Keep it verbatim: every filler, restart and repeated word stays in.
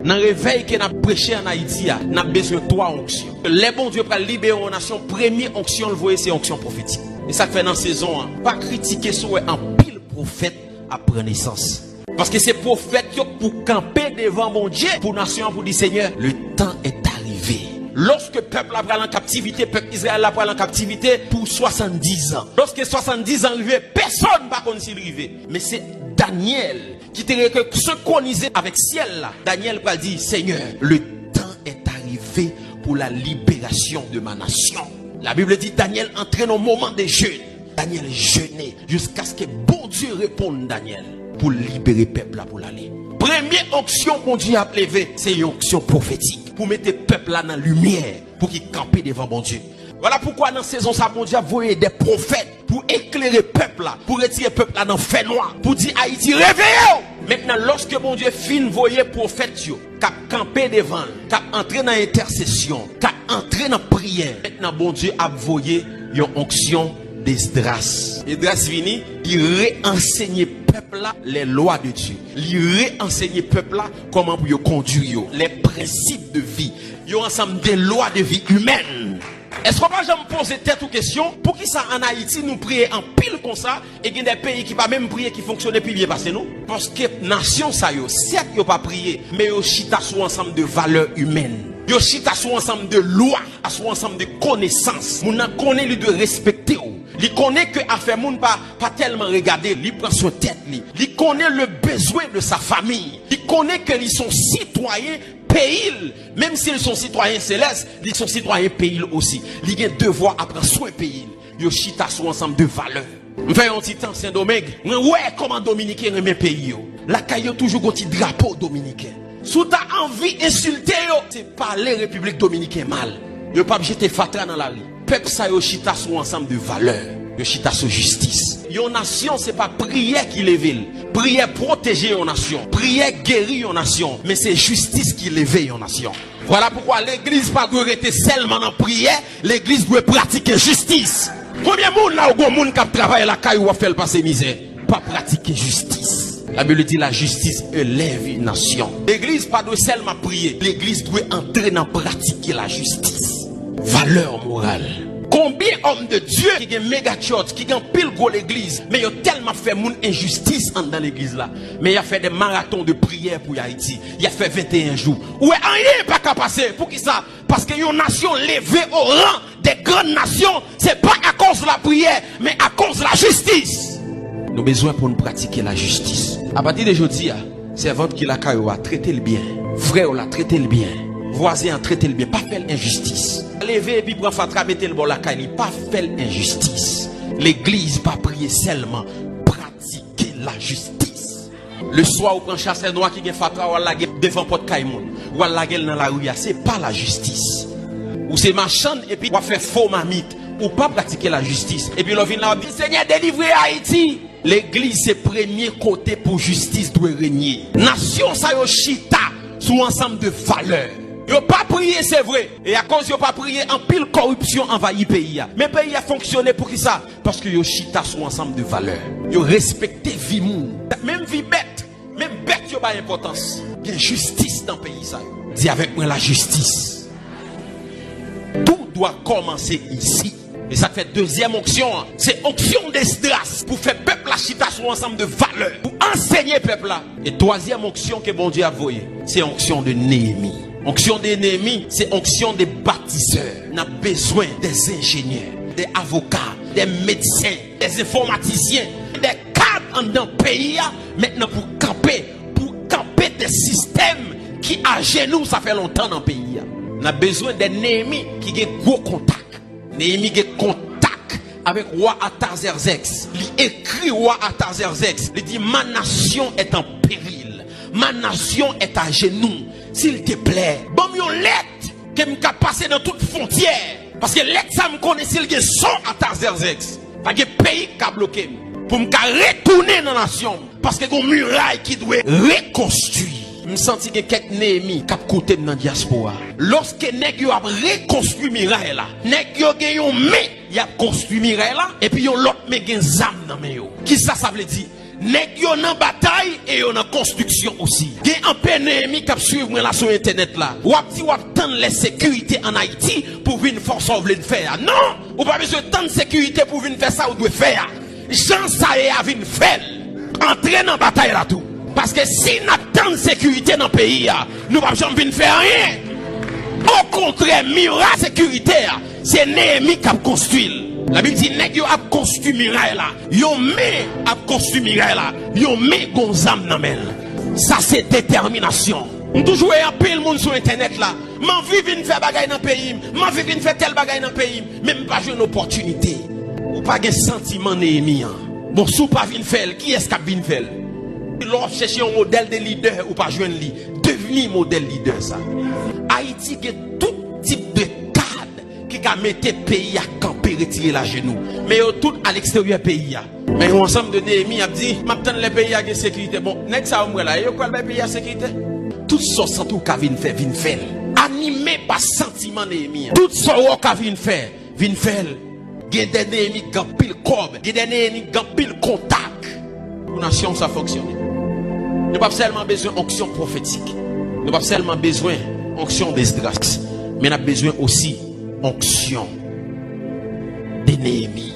Nan revèy ke n ap preche ann Ayiti a, n ap bezwen twa onksyon. Lè Bondye pral libere yon nasyon, premye onksyon l voye se onksyon pwofetik. E sa k fè nan sezon an, pa kritike si w wè anpil pwofèt ap pran nesans. Paske se pwofèt yo k pou kanpe devan Bondye, pou nasyon an, pou di, Senyè, le temps est arrivé. Lòske pèp la pral an kaptivite, pèp Izrayèl la pral an kaptivite pou swasanndiz an. Lòske swasanndiz an rive, pèsonn pa konn si l rive. Men se Danyèl ki te rete senkwonize avèk syèl la. Danyèl pral di, Senyè, le temps est arrivé pour la libération de ma nation. La Bible dit, Daniel entre dans un moment de jeûne. Daniel jeûne jusqu'à ce que Bondye reponn Daniel pou libere pèp la pou l ale. Premye onksyon Bondye ap leve, se yon onksyon pwofetik pou mete pèp la nan limyè, pou ki kanpe devan Bondye. Vwala poukwa nan sezon sa Bondye ap voye de pwofèt pou eklere pèp la, pou retire pèp la nan fènwa, pou di Ayiti, reveye w! Mentnan, lòske Bondye fin voye pwofèt yo, k ap kanpe devan l, k ap antre nan entèsesyon, k ap antre nan priyè, mentnan Bondye ap voye yon onksyon Esdras. Esdras vini, li reansenye pèp la les lois de Dieu. Li reansenye pèp la kòman pou yo kondui yo, les principes de vie. Yon ansanm de lwa de vi imèn. Èske w pa janm poze tèt ou kesyon, poukisa ann Ayiti nou priye anpil konsa, e gen de peyi ki pa menm priye ki fonksyone pi byen pase nou? Paske nasyon sa yo, sèt yo pa priye, men yo chita sou ansanm de valè imèn. Yo chita sou ansanm de lwa, sou ansanm de konesans. Moun nan konnen li dwe respekte w. Li konnen ke afè moun pa, pa tèlman regade, li pran swen tèt li. Li konnen le bezwen de sa famiy. Li konnen ke li se yon sitwayen peyi l. Menm si l se yon sitwayen selès, li se yon sitwayen peyi l osi. Li gen devwa a pran swen peyi l. Yo chita sou ansanm de valè. M fè yon ti tan Sendomeng, mwen wè kòman Dominiken renmen peyi yo. Lakay yo toujou gon ti drapo dominiken. Si w ta anvi ensilte yo, se pale Repiblik Dominiken mal. Yo p ap jete fatra nan lari. Pèp sa yo chita sou ansanm de valè. Yo chita sou jistis. Yon nasyon se pa priyè ki leve l. Priyè pwoteje yon nasyon. Priyè geri yon nasyon. Men se jistis ki leve yon nasyon. Vwala poukwa legliz pa dwe rete sèlman nan priyè, legliz dwe pratike jistis. Konbyen moun la ou gon moun k ap travay lakay ou, w ap fè l pase mizè? Pa pratike jistis. La Bible dit la justice élève une nation. Legliz pa dwe sèlman priye, legliz dwe antre nan pratike lajistis. Valè moral. Konbyen òm de Dye ki gen mega church, ki gen anpil gwo legliz, men yo tèlman ap fè moun enjistis anndan legliz la. Men y ap fè de maraton de priyè pou Ayiti. Y ap fè venteyen jou. Ou wè, anyen pa ka pase. Poukisa? Paske yon nasyon leve o ran de grann nasyon, se pa akoz lapriyè, men akoz lajistis. Nou bezwen pou n pratike lajistis. Apati de jodi a, sèvant ki lakay ou a, trete l byen. Frè w la, trete l byen. Vwazen an, trete l byen. Pa fè l enjistis. Leve epi pran fatra, mete l bò lakay li. Pa fè l enjistis. Legliz pa priye sèlman. Pratike lajistis. Leswa ou pran chasè nwa ki gen fatra, w al lage devan pòt kay moun. W al lage l nan lari a. Se pa lajistis. Ou se machann epi w ap fè fo mamit. Ou pa pratike lajistis. Epi lè w vin la, w ap di, Senyè, delivre Ayiti. Legliz se premye kote pou jistis dwe renye. Nasyon sa yo chita sou ansanm de valè. Yo pa priye, se vre. E akoz yo pa priye, anpil kòripsyon anvayi peyi a. Men peyi a fonksyone poukisa? Paske yo chita sou ansanm de valè. Yo respekte vi moun. Menm vi bèt. Menm bèt yo bay enpòtans. Gen jistis nan peyi sa yo. Di avèk mwen, lajistis. Tout doit commencer ici. E sa k fè dezyèm onksyon an, se onksyon de Esdras pou fè pèp la chita sou ansanm de valè, pou ansenye pèp la. E twazyèm onksyon ke Bondye ap voye, se onksyon de Neyemi. Onksyon de Neyemi, se onksyon de batisè. N ap bezwen de enjenyè, de avoka, de medsen, de enfòmatisyen, de kad anndan peyi a, mentnan pou kanpe, pou kanpe de sistèm ki ajenou, sa fè lontan nan peyi a. N ap bezwen de Neyemi ki gen gwo kontak. Neyemi gen kontak avèk wa Atazèzèks. Li ekri wa Atazèzèks. Li di, Ma nation est en péril. Ma nation est à genoux. S'il te plaît, ban m yon lèt ke m ka pase nan tout fwontyè. Paske lèt sa m konnen si l gen son Atazèzèks, pa gen peyi k ka bloke m. Pou m ka retounen nan nasyon m. Paske gon miray ki dwe rekonstwi. M santi gen kèk Neyemi k ap koute m nan dyaspora. Lòske nèg yo ap rekonstwi miray la, nèg yo gen yon men y ap konstwi miray la, epi yon lòt men gen zam nan men yo. Kisa sa vle di? Nèg yo nan batay e yo nan konstriksyon osi. Gen anpil Neyemi k ap swiv mwen la sou entènèt la. W ap di w ap tann lè sekirite ann Ayiti pou w vin fè sa w vle n fè a. Non! Ou pa bezwen tann sekirite pou w vin fè sa w dwe fè a. Jan sa ye a, vin fè l. Antre nan batay la tou. Paske si n ap tann sekirite nan peyi a, nou p ap janm vin fè anyen. Okontrè, miray sekirite a, se Neyemi k ap konstwi l. Labib di nèg yo ap konstwi miray la. Yon men ap konstwi miray la. Yon men gon zam nan men l. Sa se detèminasyon. M toujou wè anpil moun sou entènèt la. M anvi vin fè bagay nan peyi m. M anvi vin fè tèl bagay nan peyi m. Men m pa jwenn opòtinite. Ou pa gen santiman Neyemi an. Bon, si w pa vin fè l, kiyès k ap vin fè l? Lè w ap chèche yon modèl de lidè, ou pa jwenn li. Devni modèl lidè sa. Ayiti gen tout tip de kad ki ka mete peyi a kanpe, retire l ajenou. Men yo tout aleksteryè peyi a. Men yon ansanm de Neyemi ap di, "M ap tann lè peyi a gen sekirite." Bon, nèg sa yo m wè la, yo pral bay peyi a sekirite? Tout sa w santi w ka vin fè, vin fè l. Anime pa santiman Neyemi an. Tout sa w ka vin fè, vin fè l. Gen de Neyemi k gen anpil kòb, gen de Neyemi k gen anpil kontak. Pou nasyon sa fonksyone. Nou p ap sèlman bezwen onksyon pwofetik. Nou p ap sèlman bezwen onksyon Esdras. Men n ap bezwen osi onksyon de Neyemi.